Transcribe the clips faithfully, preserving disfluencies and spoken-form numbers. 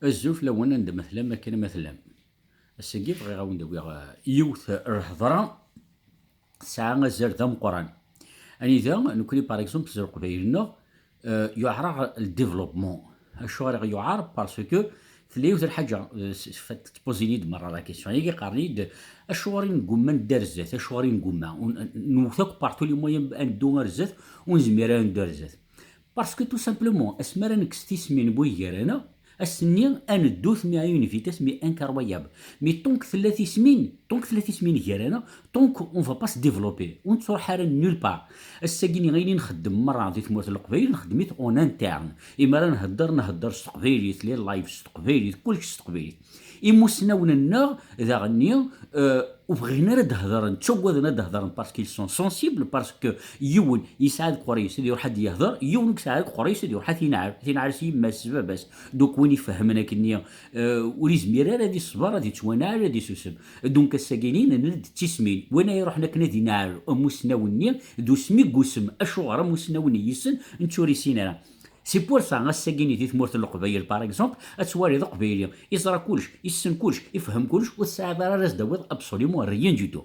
Azul fell-awen, anda ma tellam, akken ma tellam. Ass-agi bɣiɣ a wen-d-awiɣ, eh, yiwet n lhedra tesɛa azal d ameqqran. Anida, nekkni, par exemple, s Leqbayel-nneɣ, eh, yuɛer-aɣ le développement. Acuɣer i ɣ-yuɛer? Parce que tella yiwet n lḥaǧa, eh, s-, s-, tpozini-d merra la question-agi, qqaren-iyi-d, acuɣer i neggumma ad neddu ar zdat, acuɣer i neggumma? Ur n-, newwet akk par tous les moyens ad neddu ar zdat, ur nezmir ara ad neddu ar zdat. Parce que tout simplement, asmi ara nekkes tismin n wiggar-a, ass-nni ad neddu mi à une vitesse mais incroyable. Mais tant que tella tismin, tant que tella tismin gar-aneɣ, tant qu'on va pas se développer, ur nettruḥ ara nulle part. Ass-agi-ni ayen i nxeddem merra di tmurt n Leqbayel, nxeddem-it en interne. Imi ara nhedder, nhedder s teqbaylit, les lives s teqbaylit, kullec s teqbaylit. Imusnawen-nneɣ, daɣenni, euh, ur bɣin ara ad d-hedren, ttaggaden ad d-hedren, parce qu'ils sont sensibles, parce que yiwen yesɛa deg uqerray-is ad iruḥ ad d-yehder, yiwen ur yesɛi ara deg uqerray-is ad iruḥ ad t-inɛel, ad t-inɛel s yemma-s, s baba-s. Donc win ifehmen akken-nni, euh, ur yezmir ara ad iṣber, ad ittwanɛel, ad isusem. Donc ass-agi-ni, nenna-d d tismin. Win ara iruḥen akken ad inɛel amusnaw-nni, d usmi n wusem. Acuɣer amusnaw-nni yis-sen, netta ur issin ara. C'est pour ça, ass-agi-ni di tmurt n Leqbayel, par exemple, ad twaliḍ Aqbayli, iẓra kullec, issen kullec, ifhem kullec, ur tesɛiḍ ara ara s-d-tawiḍ absolument rien du tout.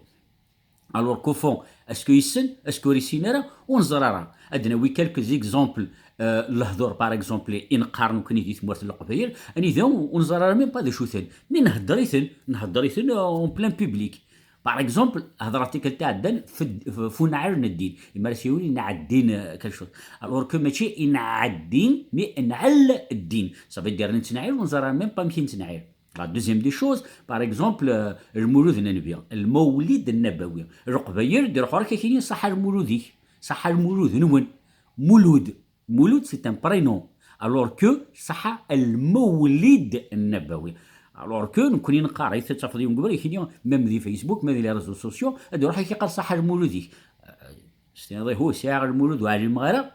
Alors qu'au fond, est-ce que yessen, est-ce que ur yessin ara, ur neẓri ara. Ad d-nawi quelques exemples, euh, lehdur, par exemple, i neqqar nekkni di tmurt n Leqbayel, anida ur neẓri ara même pas d acu-ten. Mi nhedder-iten, nhedder-iten, euh, en plein public. Par exemple, hedreɣ tikkelt iɛeddan f, f, f unɛal n ddin. Imi ara s-yawin inɛeddin, euh, quelque chose. Alors que mačči inɛeddin, mais inɛel ddin. Ça veut dire nettnɛil, ur neẓri ara même pas amek i nettnɛil. La deuxième des choses, par exemple, euh, lmulud n Nnbi, lmawlid nnabawi. Leqbayel, d-iruḥ ɣer-k akini, ṣaḥa lmulud-ik, ṣaḥa lmulud-nwen. Mulud. Mulud, c'est un prénom. Alors que, ṣaḥa lmawlid nnabawi. Alors que, nekkni neqqar, ay tettafeḍ yiwen gbar, akini, même di Facebook, même di les réseaux sociaux, ad iruḥ ak-iqqar ṣaḥa lmulud-ik. Euh, s-tiniḍ, ihu, sɛiɣ lmulud ur ɛlimeɣ ara.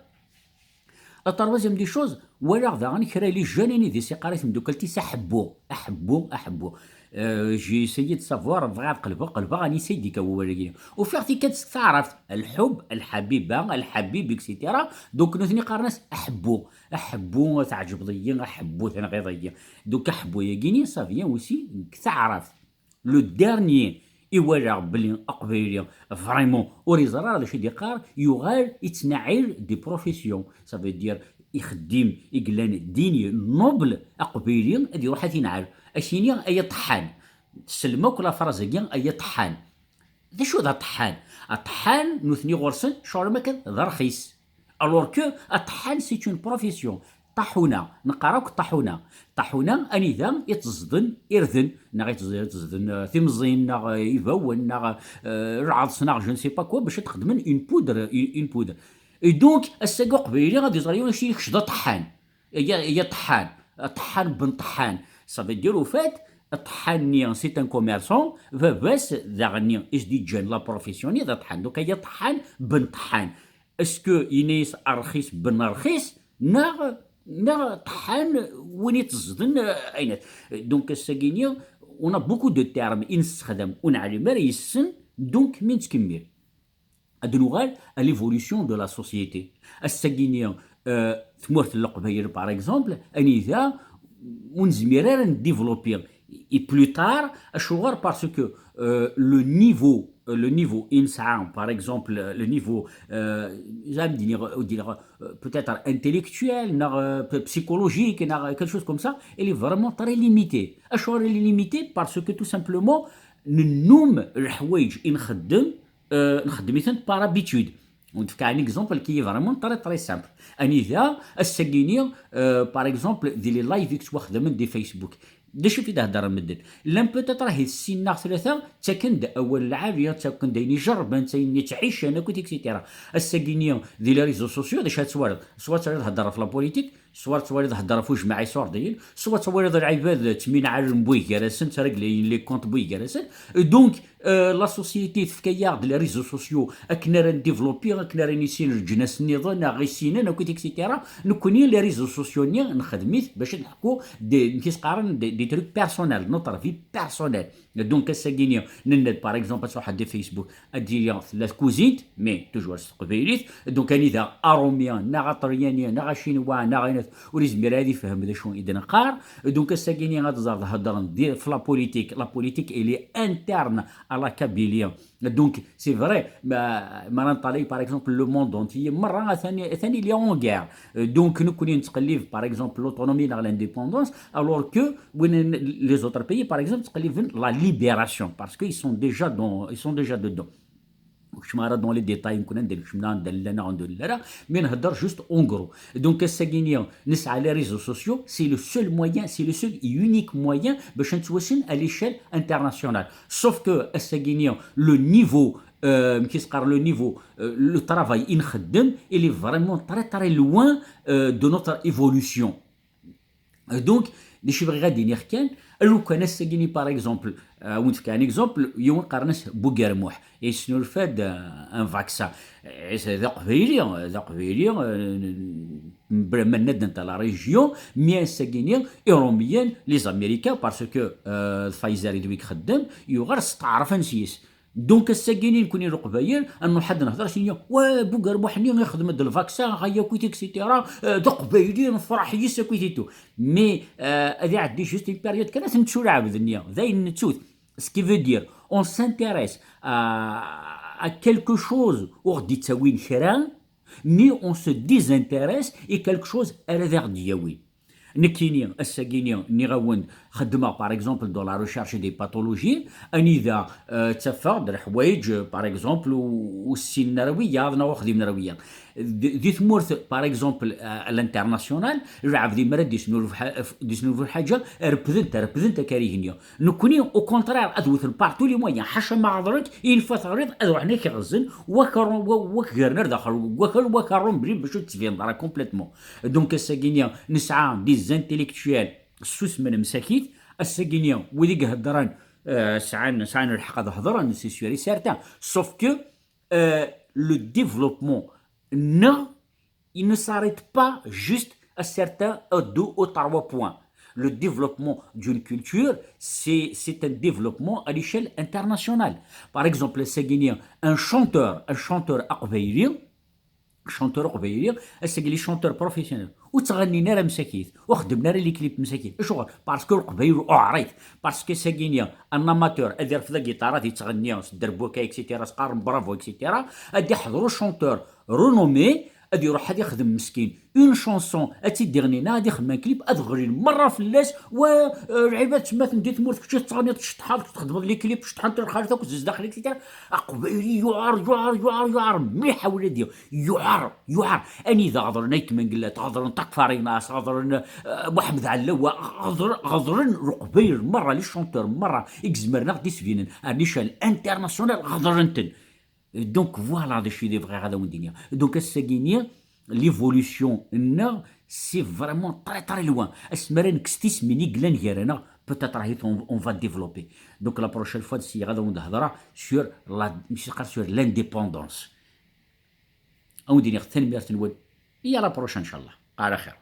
La troisième des choses, walaɣ daɣen kra les jeunes, anida i s-iqqar i tmeddukalt-is aḥebbu, aḥebbu, aḥebbu. Euh, j'ai essayé de savoir, bɣiɣ ad qelbeɣ, qelbeɣ anisa i d-ikka wawal-agi. Ufiɣ tikkelt seg taɛrabt, lḥub, lḥabiba, lḥabib, et cetera. Donc nutni qqaren-as aḥebbu, aḥebbu, teɛǧbeḍ-iyi, aḥebbu, tenɣiḍ-iyi. Donc aḥebbu-yagi-ni, ça vient aussi deg taɛrabt. Le dernier i walaɣ belli aqbayli vraiment ur iẓri ara d acu i d-iqqar, yuɣal ittnaɛil des professions. Ça veut dire, ixeddim i yellan digne, noble, aqbayli ad iruḥ ad t-inɛel. Ad k-yini ay aṭeḥḥan. Tessnem akk la phrase-agi, ay aṭeḥḥan. D acu d aṭeḥḥan? Aṭeḥḥan, nutni ɣur-sen, ccɣel am akken d rxis. Alors que aṭeḥḥan, c'est une profession. Ṭaḥuna, neqqar akk ṭaḥuna. Ṭaḥuna, anida i tteẓden irden, neɣ i tteẓ-, i tteẓden, euh, timẓin, neɣ, euh, ibawen, neɣ, euh, lɛeḍs, neɣ je ne sais pas quoi, bac ad xedmen une poudre, une, une poudre. Et donc, ass-agi uqbayli ad iẓer yiwen acu kečč d aṭeḥḥan. Ay, ay aṭeḥḥan, aṭeḥḥan ben ṭeḥḥan. Ça veut dire, au fait, aṭeḥḥan-nni, c'est un commerçant, baba-s, daɣen-nni, i s-d-iǧǧan la profession-nni, d aṭeḥḥan. Donc, ay aṭeḥḥan ben ṭeḥḥan. Est-ce que yenna-yas rxis ben rxis, neɣ, neɣ ṭeḥḥan win itteẓden, euh, ayen at-, donc, ass-agi-nni, on a beaucoup de termes i nessexdam, ur neɛlim ara yes-sen, donc, mi nettkemmil. Ad nuɣal à l'évolution de la société. Ass-agi-nni, euh, tmurt n Leqbayel, par exemple, anida ur nezmir ara ad développer. Et plus tard, acuɣer? Parce que, euh, le niveau, euh, le niveau i nesɛa, par exemple, le niveau, euh, ad d-iniɣ, ad d-iniɣ, euh, peut-être intellectuel, neɣ, euh, p-, psychologique, neɣ quelque chose comme ça, il est vraiment très limité. Acuɣer il est limité? Parce que tout simplement, nennum leḥwayeǧ i nxeddem, euh, nxeddem-itent par habitude. Ur d-fkeɣ un exemple qui est vraiment très, très simple. Anida, ass-agi-nni, euh, par exemple, di les lives i yettwaxdamen di Facebook. D acu i d-heddren medden? Llan peut-être ahi sin neɣ tlata, ttaken-d awal lɛali, ttaken-d ayen ijerrben, ayen yettɛicen, akked et cetera. Ass-agi-nni, di les réseaux sociaux, d acu ad twaliḍ? Soit ad thedder ɣef la politique, soit twaliḍ hedder ɣef ujmaɛ iṣurdiyen, soit twaliḍ lɛibad ttminɛalen n buygarasen, ttreglayen les comptes n buygarasen. Donc, euh, la société tefka-yaɣ-d les réseaux sociaux akken ara ndévelopper, akken ara nissin leǧnas nniḍen, neɣ issinen, akked et cetera. Nekkni, les réseaux sociaux-nni, nxedm-it bac ad neḥku des, amek i s-qqaren, des, des trucs personnels, notre vie personnelle. Donc, ass-agi-nni, nenna-d, par exemple, ad truḥeḍ di Facebook, ad d-tili tella tkuzint, mais toujours s teqbaylit. Donc, anida aṛumi, neɣ aṭalyani, neɣ acinwa, neɣ ayen ur yezmir ad ifhem d acu i d-neqqar. Donc ass-agi-ni ad ẓer heddren di, f la politique. La politique, elle est interne à la Kabylie. Donc c'est vrai, ma, ma neṭṭalay par exemple le monde entier, merra atan, atan il est en guerre. Donc nekkni nettqellib par exemple l'autonomie neɣ l'indépendance, alors que win, les autres pays par exemple ttqelliben la libération, parce qu'ils sont déjà dans, ils sont déjà dedans. Ur keččmeɣ ara dans les détails, nekkni anda nekcem neɣ anda nella neɣ anda ur nelli ara, mais nhedder juste en gros. Donc ass-agi-ni nesɛa les réseaux sociaux, c'est le seul moyen, c'est le seul et unique moyen bac ad nettwassen à l'échelle internationale. Sauf que ass-agi-ni le niveau, euh, amek i s-qqaren, le niveau, euh, le travail i nxeddem, il est vraiment très très loin, euh, de notre évolution. Donc, d acu i bɣiɣ ad d-iniɣ kan, lukan ass-agi-ni, par exemple, euh, ad wen-d-fkeɣ un exemple, yiwen qqaren-as Bugermuḥ, yesnulfa-d, euh, un vaccin. Eh, d aqbayli, d aqbayli, euh, ma nenna-d netta la région, mais ass-agi-ni, Iṛumiyen, les Américains, parce que, euh, Pfizer i d wi ixeddem, yuɣal steɛṛfen s-yes. Donc ass-agi-ni nekkni Leqbayel, ad nruḥ ad nehder s-nini, wa, Bugermuḥ-nni ixdem-d lvaksa, ɣaya akit, et cetera. Euh, d aqbayli, nefṛeḥ yis akit et tout. Mais, euh, ad iɛeddi juste une période kan, ad ten-netturɛebd-nni. D ayen nettut. Ce qui veut dire, on s'intéresse à, à quelque chose ur ɣ-d-ittawin kra, mais on se désintéresse i quelque chose ara d aɣ-d-yawin. Nekkini, ass-agi-ni, nniɣ-awen-d, xeddmeɣ, par exemple, dans la recherche des pathologies, anida, euh, ttafeɣ-d leḥwayeǧ, euh, par exemple, u-, ur ssinen ara wiyaḍ, neɣ ur xdimen ara wiyaḍ. Di, di tmurt, par exemple, euh, à l'international, lɛebd imra d-isnulfu lḥa-, d-isnulfu lḥaǧa, refden-t, refden-t akk ar igenni. Nekkni, au contraire, ad wten par tous les moyens, ḥaca ma ɣedren-k, une fois teɣriḍ, ad ruḥen ak-ɣzen, wa k-run-, wa, wa k-gren ar daxel n wakal, wa k-rrumblen bac ur d-tbineḍ ara complètement. Donc ass-agi-ni nesɛa des intellectuels susmen msakit, ass-agi-ni wid i iheddren, euh, sɛan, sɛan lḥeqq ad hedren, c'est sûr et certain. Sauf que, euh, le développement, non, il ne s'arrête pas juste à certains, euh, deux ou trois points. Le développement d'une culture, c'est, c'est un développement à l'échelle internationale. Par exemple, ass-agi-ni, un chanteur, un chanteur aqbayli, chanteur aqbayli, ass-agi les chanteurs professionnels, ur ttɣennin ara msakit, ur xeddmen ara les clips msakit. Acuɣer? Parce que Leqbayel uɛrit. Parce que ass-agi-ni, un amateur, ad irfed la guitare, ad yettɣenni s dderbuka, et cetera, s qqaren bravo, et cetera, ad iḥḍer u chanteur renommé, ad iruḥ ad ixdem meskin une chanson, ad tt-id-iɣni, neɣ ad ixdem un clip, ad ɣlin merra fell-as, wa, euh, lɛibad ttemmaten di tmurt, kečč tettɣenniḍ, tceṭṭḥeḍ, txedmeḍ les clips, ceṭṭḥent lxalat akk zdaxel, et cetera. Aqbayli yuɛer, yuɛer, yuɛer, yuɛer mliḥ a wladi, yuɛer, yuɛer. Anida ɣedren Ayt Mengellat, ɣedren Takfarinas, ɣedren, euh, Muḥemmed Ɛellawa, ɣedren, ɣedren Leqbayel merra, les chanteurs merra i izemren ad ɣ-d-isbinen à l'échelle internationale, ɣedren-ten. Donc voilà d acu i bɣiɣ ad awen-d-iniɣ. Donc ass-agi-ni, l'évolution-nneɣ, c'est vraiment très très loin. Asmi ara nekkes tismin i yellan gar-aneɣ, peut-être on, on va développer. Donc la prochaine fois, ssiɣ ad awen-d-hedreɣ sur la, sur l'indépendance. Ad awen-d-iniɣ tanemmirt-nwen. Et à la prochaine, inchallah. Ala xir.